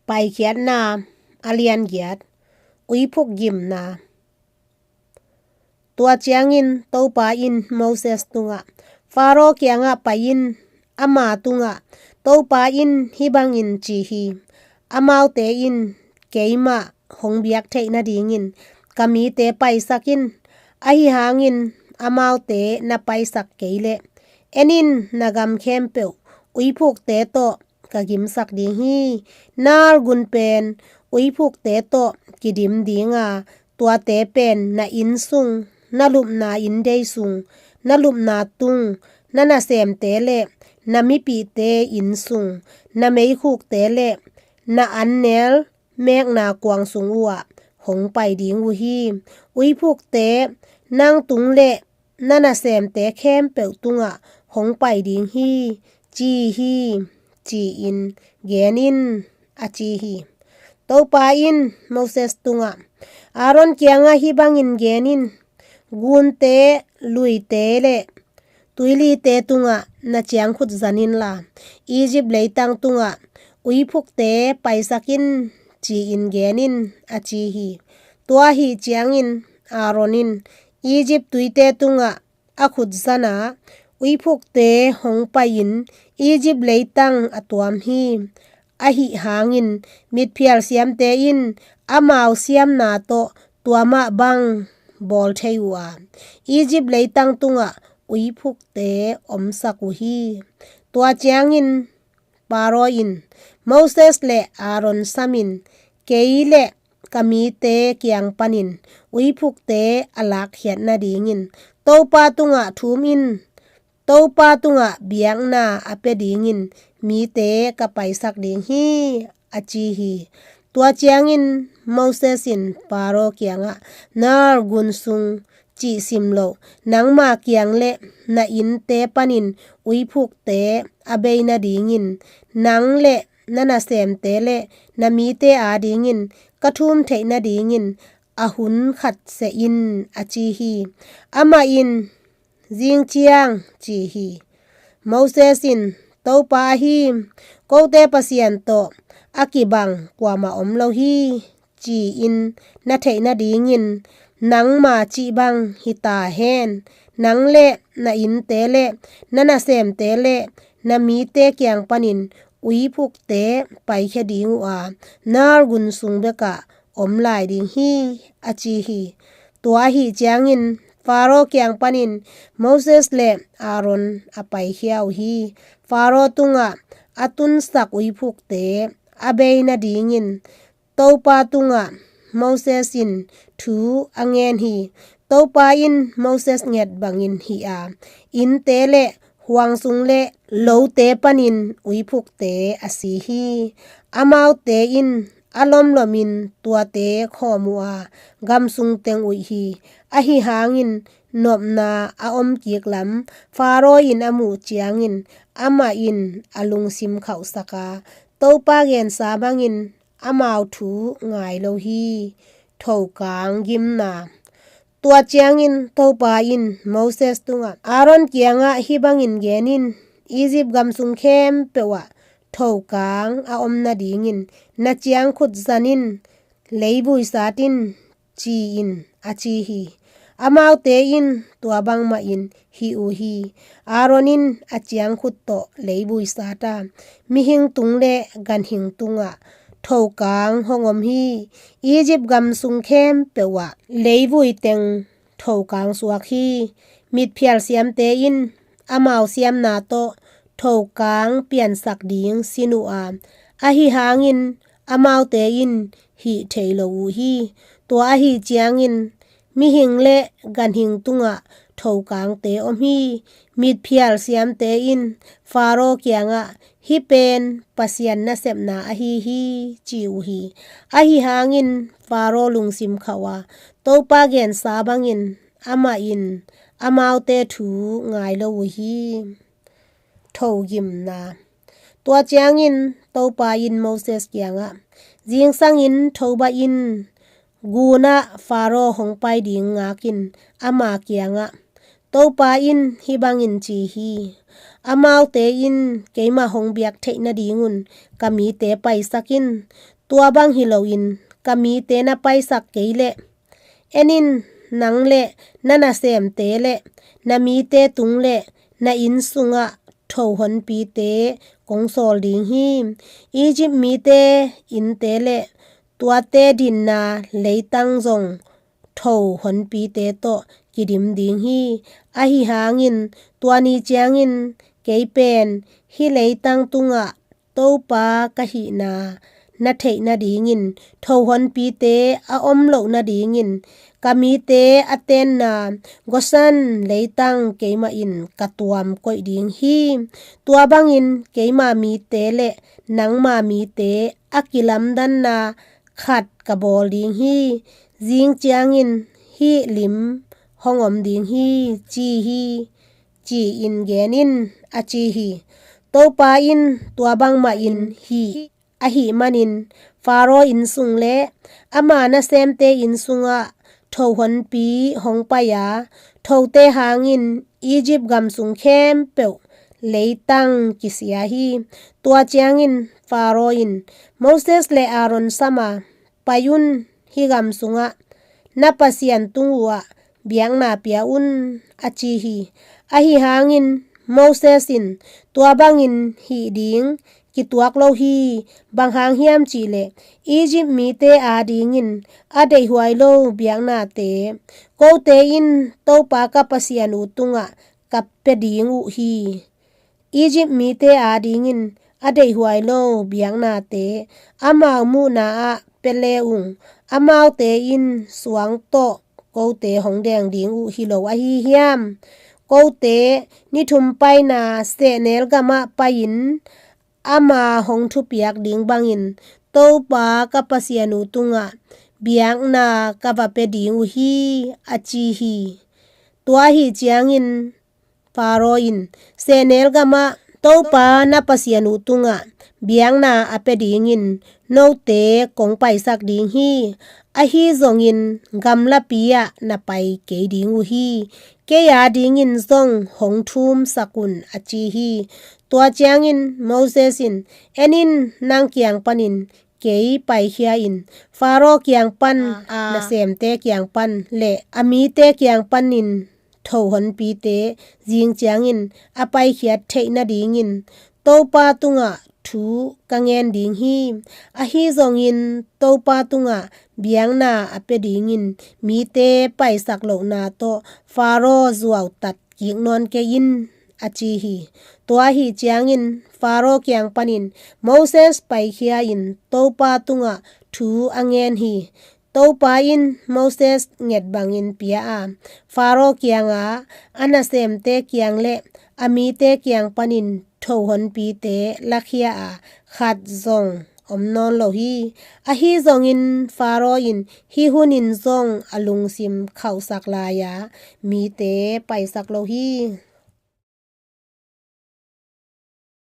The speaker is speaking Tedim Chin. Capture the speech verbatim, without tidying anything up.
Paikhiatna a lian giat. Uiphuk gimna. Tua ciangin Topa in Moses tungah, Faro kiangah pai in, ama tungah, Topa in hih bangin ci hi: Amaute in keimah hong biak theih nadingin ka mite paisak in. Ahi hangin amaute na paisak kei leh, en in, na gam khempeuh uiphukte tawh ka gimsak ding hi. Nile gun pen uiphukte tawh kidim ding a, tuate pen na inn sung, na lupna inndei sung, na lupna tung, na nasemte le na mipihte inn sung, na meikhukte le na annel mekna kuang sung uhah hong pai ding uh hi. Uiphukte nang tung le na nasemte khempeuh tungah hong pai ding hi, ci hi, ci-in gen in, a ci hi. Topa in Moses tungah, Aaron kiangah hih bangin gen in: Gunte, luite le tuilite tungah na ciangkhut zan inla, Egypt leitang tungah uiphukte paisak in, ci-in gen in, a ci hi. Tua ahih ciangin Aaron in Egypt tuite tungah a khut zan a, uiphukte hong pai-in Egypt leitang a tuam hi. Ahi hangin mitphial siamte in amau siamna tawh tua mah bang bawl thei uh a, Egypt leitang tungah uiphukte omsak uh hi. Tua ciangin Faro in Moses le Aaron samin, kei le ka mite kiang panin uiphukte a lakkhiat nadingin Topa tungah thum in. Topa tungah biakna a pia dingin mite ka paisak ding hi, a ci hi. Tua ciangin Moses in Faro kiangah, Nile gun sung cih sim loh, nangma kiang le na innte panin uiphukte a bei nadingin nang le na nasemte le na mite adingin ka thum theih nadingin a hun khat seh in, a ci hi. Amah in, Zing ciang, ci hi. Moses in, Topa ahi kote' Pasian tawh a kibang kuamah om lo hi, ci-in na theih nadingin nangma cih bang hi ta hen. Nang le na innte le na nasemte le na mite kiang panin uiphukte paikhia ding uh a, Nile gun sung bekah om lai ding hi, a ci hi. Tua ahih ciangin Faro kiang panin Moses le Aaron a paikhia uh hi. Faro tungah a tunsak uiphukte a bei nadingin Topa tungah Moses in thu a ngen hi. Topa in Moses nget bangin hih a, innte le huang sung le lote panin uiphukte a si hi. Amaute in a lomlomin tuate khawm uh a, gam sung teng uih hi. Ahi hangin nopna a om kik lam Faro in a muh ciangin amah in a lungsim khauhsak a, Topa gensa bangin amau thu ngai lo hi. Thokang gimna. Tua ciangin Topa in Moses tungah, Aaron kiangah hih bangin gen in: Egypt gam sung khempeuh ah thokang a om nadingin na ciangkhut zan in, leivui sat in, ci in, a ci hi. Amaute in tua bangmahin hih uh hi. Aaron in a ciangkhut tawh leivui sat a, mihing tung le ganhing tungah thokang hong om hi. Egypt gam sung khempeuh ah leivui teng thokang suak hi. Mitphial siamte in amau siamna tawh thokang piansak ding sin uh a, ahi hangin amaute in hih thei lo uh hi. Tua ahih ciangin mihing le ganhing tungah thokangte om hi. Mitphial siamte in Faro kiangah, hih pen Pasian nasepna ahi hi, ci uh hi. Ahi hangin Faro lungsim khauh a, Topa gensa bangin amah in amaute thu ngai lo uh hi. Thogimna. Tua ciangin Topa in Moses kiangah, zingsangin thobaih in, gunah Faro hong pai ding ngakin ama kiangah, Topa in hih bangin ci hi: Amaute in keimah hong biak theih nadingun ka mite paisak in. Tua bang hi loin ka mite na paisak kei leh, en in, nang le na nasemte le na mite tung le na inn sungah tho honpite kong sawl ding hi. Egypt mite innte le tuate dinna leitang zong tho honpite tawh kidim ding hi. Ahi hangin tua ni ciangin kei pen hih leitang tungah Topa ka hihna na theih nadingin, tho honpite a om loh nadingin, ka mite a tenna Goshen leitang keimah in ka tuam koih ding hi. Tua bangin keima mite le nangma mite a kilamdanna khat ka bawl ding hi. Zing ciangin hih lim hong om ding hi, ci hi, ci-in gen in, a ci hi. Topa in tua bangmahin hih ahih manin Faro inn sung le ama nasemte inn sungah tho honpi hong pai a, thote hangin Egypt gam sung khempeuh leitang kisia hi. Tua ciangin Faro in Moses le Aaron sam a, pai un, hih gam sungah na Pasian tung uhah biakna pia un, a ci hi. Ahi hangin Moses in tua bangin hih ding kituak lo hi. Bang hang hiam cihleh Egypt mite adingin a deihhuai lo biaknate kote in Topa ka Pasian uh tungah ka pia ding uh hi. Egypt mite adingin a deihhuai lo biaknate amau muhna ah pia le ung, amaute in suang tawh kote hong deng ding uh hi lo ahi hiam? Kote ni thum paina sehnel gamah pai-in ama hong thupiak ding bangin Topa ka Pasian uh tungah biakna ka va pia ding uh hi, a ci hi. Tua ahi ciangin Faro in sehnel gamah Topa na Pasian uh tungah biakna a pia dingin note kong paisak ding hi. Ahi zongin gamlapi ah na pai kei ding uh hi. Kei adingin zong hong thumsak un, a ci hi. Tua ciangin Moses in, en in, nang kiang panin kei paikhia in, Faro kiang pan, a nasemte kiang pan le a mite kiang panin tho honpite zing ciangin a paikhiat theih nadingin Topa tungah thu ka ngen ding hi. Ahi zongin Topa tungah biakna a pia dingin mite paisak lohna tawh Faro zuautat kik nawn kei in, a ci hi. Tua ahi ciangin Faro kiang panin Moses paikhia in Topa tungah thu a ngen hi. Topa in Moses nget bangin pia a, Faro kianga a nasemte kiang le a mite kiang panin tho honpite lakhia a, khat zong om nawn lo hi. Ahi zongin Faro in hih hunin zong a lungsim khauhsak lai a, mite paisak lo hi.